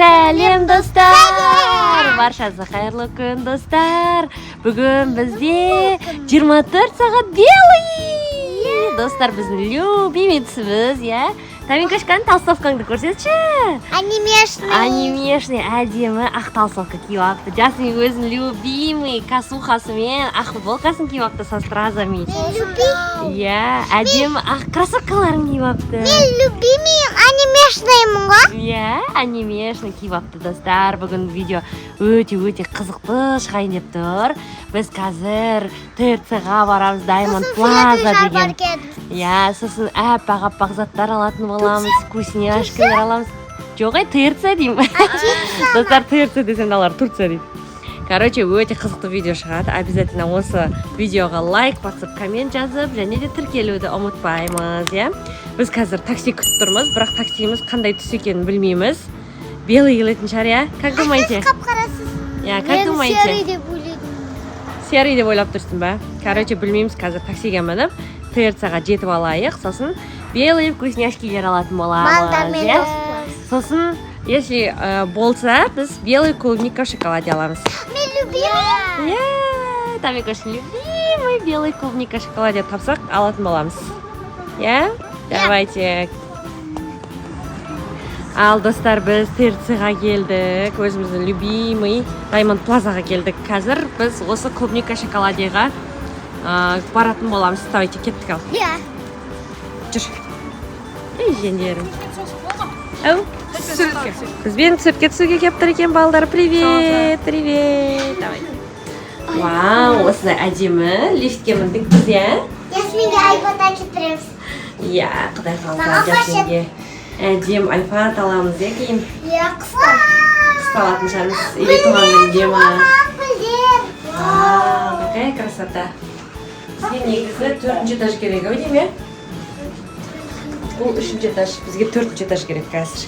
Сәлем, достар! Баршаңызға қайырлы күн, достар! Бүгін бізде 24 сағат белый! Достар, біздің любимый түсіміз, иә? Тамикошканың толстовкаңды көрсетші. Анимешный. Анимешный, әдемі ақ толстовка киіп алыпты. Жасмин өзінің любимый косухасымен ақ футболкасын киіп алыпты со стразами. Мен люби. Иә, әдемі ақ кроссовкаларын киіп алыпты. Мен любимый анимешныймын ғой. Иә, анимешный киіп алыпты, достар. Бүгін видео өте өте қызықты шығайын деп тұр. Біз қазір ТРЦ-ға барамыз, Diamond Plaza деген. Иә, сосын аппақ аппақ заттар алатын боламыз, вкусняшкалар аламыз. Жоқ, ай, ТРЦ деймін. Достар, ТРЦ десем, алар Турция дейді. Короче, өте қызықты видео шығады. Обязательно осы видеоға лайк басып, коммент жазып және де тіркелуді ұмытпаймыз, иә. Біз қазір такси күтіп тұрмыз, бірақ таксиіміз қандай түс екенін білмейміз. Белый келетін шығар, иә? Как думаете? Қап-қарасыз. Иә, как Мен думаете? серый деп ойладым. Серый деп ойлап тұрсың ба? Короче, білмейміз, қазір таксиге мініп, ТРЦ-ға жетіп алайық, сосын белый вкусняшкилер алатын боламыз, Балдармен иә? дос боламыз. Сосын, если болса, біз белый клубника в шоколаде аламыз. Мен любимый. Иә, Тамикош любимый белый клубника в шоколаде тапсақ, алатын боламыз. Иә? Давайте. Ал, достар, біз ТРЦ-ға келдік, өзіміздің любимый Diamond Плазаға келдік. Қазір біз осы клубника шоколадеға баратын боламыз. Давайте, кеттік ал. Иә. Жүр. Ей, жендерім. Ау. Бізбен суретке түсуге келіп тұр екен балдар. Привет, привет. Давай. Вау, осындай әдемі лифтке міндік біз, иә? Ясминге айпад әкеліп береміз. Иә, құдай қаласа, Маған Жасминге әдемі айпад аламыз, иә, кейін. Иә, қыста. Қыста алатын шығармыз или туған күнде ма. Гүлдер. Вау, какая красота. Бізге негізі төртінші этаж керек ау деймін, иә? Бұл үшінші этаж, бізге төртінші этаж керек қазір.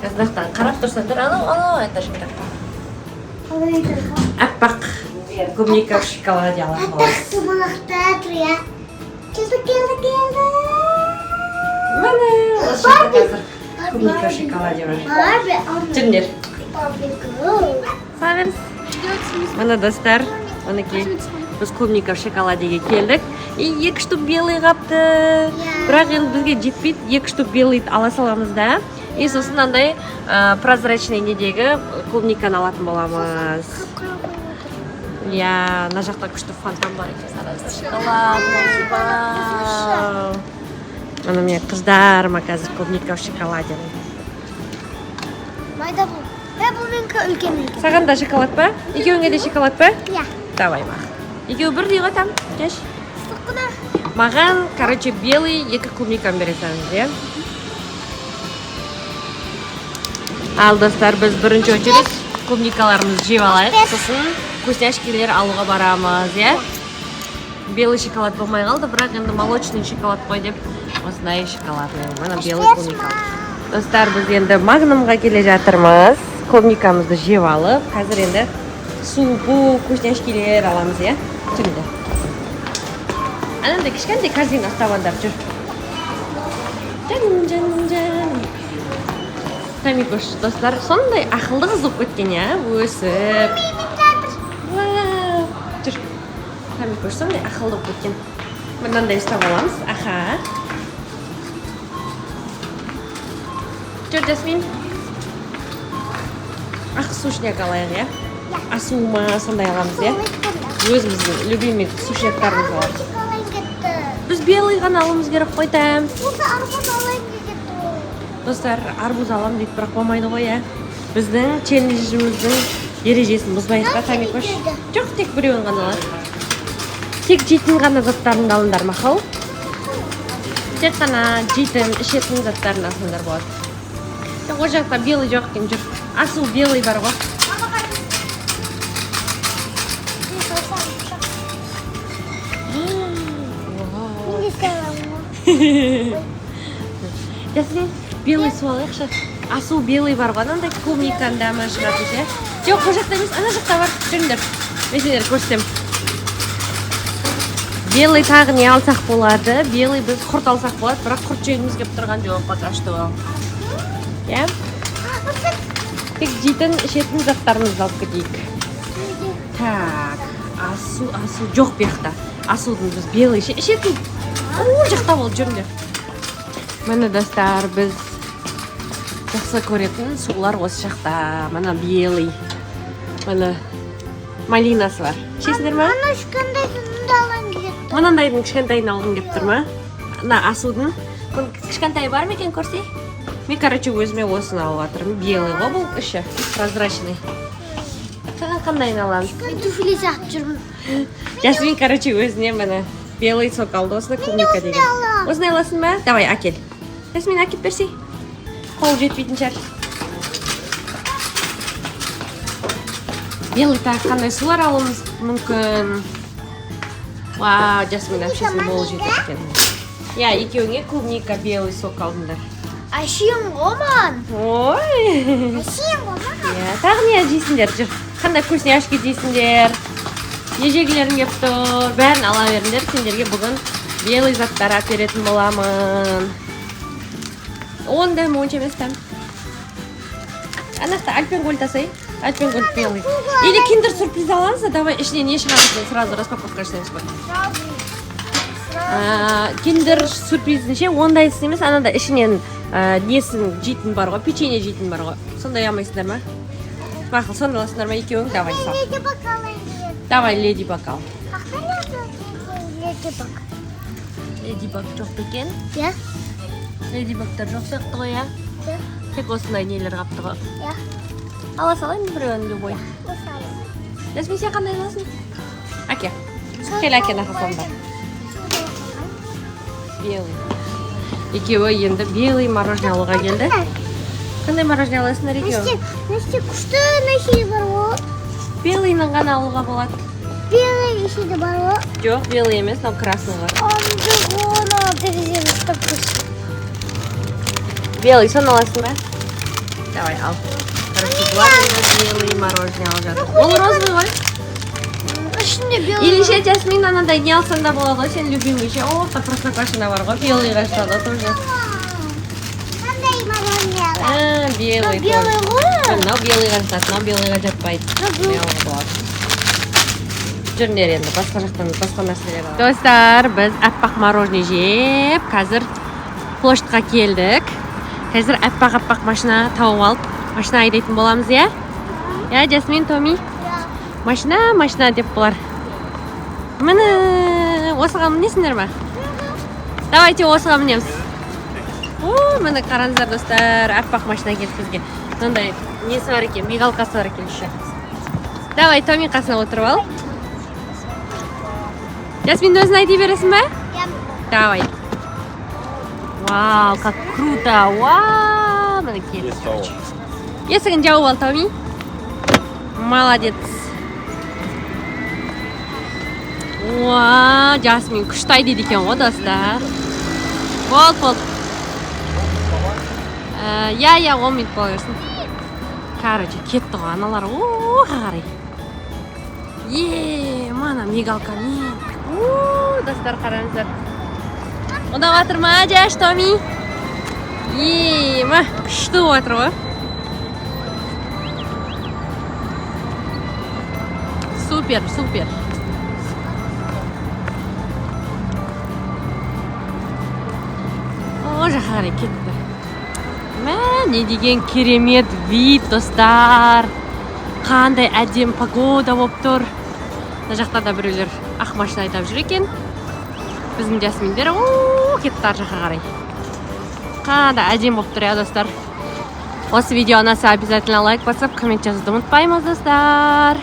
Қазір мына жақтан қарап тұрсаңдар, анау, анау этаж керек. Аппақ клубника в шоколаде алатын Аппақ боламыз. Тумалақта тұр, иә. Келді, келді, келді. Міне, осы жерде қазір клубника в шоколаде бар. Барби. Жүріңдер. Барби girl. Сала. Міне, достар, мінекей, біз клубника в шоколадеге келдік. И екі штук белый қапты. Бірақ енді бізге жетпейді, екі штук белый ала саламыз да. И сосын андай прозрачный недегі клубниканы алатын боламыз. Иә, мына жақта күшті фонтан бар екен, қараңыздар, шоколадный. Вау. Міне, мен қыздарыма қазір клубника в шоколаде. Майда бұл. Е, бұл менікі үлкен екен. Саған да шоколад па? Екеуіңе де шоколад па? Иә. Давай, мақ. Екеуі бірдей ғой там, кеш. Ыстық. Маған, короче, белый екі клубниканы бере салыңыз, иә? Ал, достар, біз бірінші очередь клубникаларымызды жеп алайық, сосын вкусняшкилер алуға барамыз, иә? Белый шоколад болмай қалды, бірақ енді молочный шоколад қой деп осындай шоколадный, мына белый клубника. Достар, біз енді Магнумға келе жатырмыз. Клубникамызды жеп алып, қазір енді су, вкусняшкилер аламыз, иә? Жүріңдер. Анандай кішкентай корзина ұстап алыңдар, жүр. Жаным, жаным, жаным. Тамикош, достар, сондай ақылды қыз болып кеткен, иә, өсіп. Вау. Жүр. Тамикош сондай ақылды болып кеткен. Мынандай ұстап аламыз. Аха. Жүр, Жасмин. Ақ сушняк алайық, иә? Асу ма, сондай аламыз, иә? Өзіміздің любимый сушняктарымызды аламыз. Алайын кетті. Біз белый ғана алуымыз керек қой, тәм. Осы арбуз алайын кетті ғой. Достар, арбуз аламын дейді, бірақ болмайды ғой, иә? Біздің челленджіміздің ережесін бұзбайық та, Тамикош. Жоқ, тек біреуін ғана алады. Тек жейтін ғана заттарыңды алыңдар, мақұл? Тек қана жейтін, ішетін заттарын алсаңдар болады. Жоқ, ол жақта белый жоқ екен, жүр. Асу белый бар ғой. Мама, қара. Мен салсам, Вау. Мен де саламын ғой. Жасмин, белый су алайықшы. Асу белый бар ғой, анандай клубниканың дәмі шығатын ше. Жоқ, ол жақта емес, ана жақта бар. Жүріңдер. Мен сендерге көрсетемін. Белый тағы не алсақ болады? Белый біз құрт алсақ болады, бірақ құрт жегіміз келіп тұрған жоқ пока что. Иә? Тек жейтін, ішетін заттарымызды алып кетейік. Так, асу, асу жоқ бұл жақта. Асудың біз белый ішетін. О, жақта болды, жүріңдер. Міне, достар, біз жақсы көретін сулар осы жақта. Міне, белый. Міне, малинасы бар. Ішесіңдер ма? Ана кішкентайсында алғым келіп тұр. Мынандайдың кішкентайын алғым келіп тұр ма? Мына асудың. Бұның кішкентайы бар ма екен, көрсей? Мен, короче, өзіме осыны алып жатырмын. Белый ғой бұл іші, прозрачный. Саған қандайын аламыз? Мен туфли сияқты жүрмін. Жасмин, короче, өзіне, міне, белый сок алды, осыны, клубника деген. Аламын. Осыны аласың ба? Давай, әкел. Жасмин, әкеліп берсей. Қол жетпейтін шығар. Белый тағы қандай сулар алуымыз мүмкін? Вау, Жасмин әпшесінің қолы жетеді екен. Иә, екеуіңе клубника белый сок алдыңдар. Әшейін ғой маған. Ой. Әшейін ғой маған. Иә, тағы не жейсіңдер? Жүр. Қандай вкусняшки жейсіңдер? Не жегілерің келіп тұр? Бәрін ала беріңдер. Сендерге бүгін белый заттар әперетін боламын. Оның дәмі онша емес дәм. Ана жақта Альпен тасай. Альпен белый. Или киндер сюрприз аламыз да, давай, ішіне не шығады екен, сразу распаковка жасаймыз ғой. Киндер сюрприздің ше, ондайсы емес, ананда ішінен несін жейтін бар ғой, печенье жейтін бар ғой. Сондай алмайсыңдар ма? Мақұл, соны аласыңдар ма екеуің? Давай, сал. Леди Баг алайын деген. Давай, Леди Баг ал. Леди Баг. Леди Баг жоқ па екен? Иә. Леди Багтар жоқ сияқты ғой, иә? Иә. Тек осындай нелер қалыпты ғой. Иә. Ала салайын біреуін любой. Осы алайын. Жасмин, сен қандай аласың? Әке. Кел, әке, нақасандар. Белый. Екеуі енді белый мороженое алуға келді. Қандай мороженое аласыңдар екеуі? Нәрсе күшті нәрсе бар ғой. Белыйның ғана алуға болады. Белый ішінде бар ғой. Жоқ, белый емес, мынау красный ғой. Анды оны терезені ұстап тұрсын. Белый, соны аласың ба? Давай, ал. Короче, бұлар енді белый мороженое алып жатыр. Ол розовый ғой. Ішінде белый. Или ше, Жасмин, анандай не алсаң да болады ғой, сен любимый ше. О, Простоквашино бар ғой, белыйға жатады тоже. Қандай мороженое аласың? А, белый. Белый тоже. ғой. Мынау белыйға жатады, мынау белыйға жатпайды. Мынау Белый болады. Жүріңдер, енді басқа жақтан басқа нәрселер алайық. Достар, біз аппақ мороженое жеп, қазір площадьқа келдік. Қазір аппақ аппақ машина тауып алып, машина айдайтын боламыз, иә? Иә, Жасмин, Томи? Иә. Машина, машина деп бұлар. Міне, осыған мінесіңдер ма? Давайте осыған мінеміз. О, міне, қараңыздар, достар, аппақ машина келді бізге. Мынандай несі бар екен, мигалкасы бар екен еще. Давай, Томи, қасына отырып ал. Жасмин, өзің айдай бересің ба? Иә. Давай. Вау, как круто! Вау, міне, кетті. Короче. Есігін жауып ал, Томи. Молодец. Уа, Жасмин күшті айдайды екен ғой, достар. Болды, болды. Иә, иә, 10 минут бола берсін. Короче, кетті ғой аналар оға қарай. Е, мана мигалкамен. У, достар, қараңыздар. Ұнап жатыр ма, Жаш, Томи? Е, ма, күшті болып жатыр ғой. Супер, супер. О, жаққа қарай кетті. Мә, не деген керемет вид, достар. Қандай әдемі погода болып тұр. Мына жақта да біреулер ақ машина айдап жүр екен. Біздің Жасминдер, о, кетті ар жаққа қарай. Қандай әдемі болып тұр, иә, достар. Осы видео ұнаса, обязательно лайк басып, коммент жазуды ұмытпаймыз, достар.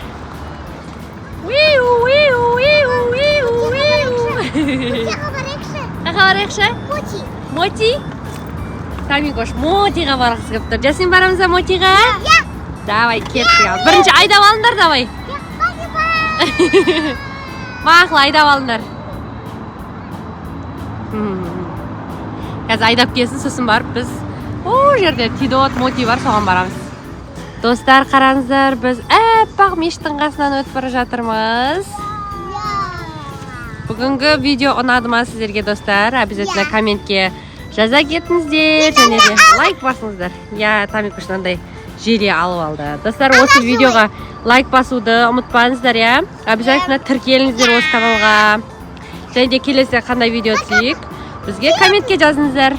Уиу, уиу, уиу, уиу, уиу. Мотиға барайықшы. Қайда барайықшы? Моти. Моти? Тамикош Мотиға барғысы келіп тұр. Жасмин, барамыз ба Мотиға? Иә. Давай, кеттік. Ал. Бірінші айдап алыңдар, давай. Иә, спасибо. Мақұл, айдап алыңдар. Қазір айдап келсін, сосын барып біз о жерде Тидот, Моти бар, соған барамыз. Достар, қараңыздар, біз аппақ мешіттің қасынан өтіп бара жатырмыз. Иә. Бүгінгі видео ұнады ма сіздерге, достар? Обязательно Иә. Комментке жаза кетіңіздер және де лайк басыңыздар. Иә, Тамикош мынандай Желе алып алды. Достар, осы видеоға лайк басуды ұмытпаңыздар, иә. Обязательно тіркеліңіздер осы каналға. Және де келесі қандай видео түсейік, бізге комментке жазыңыздар.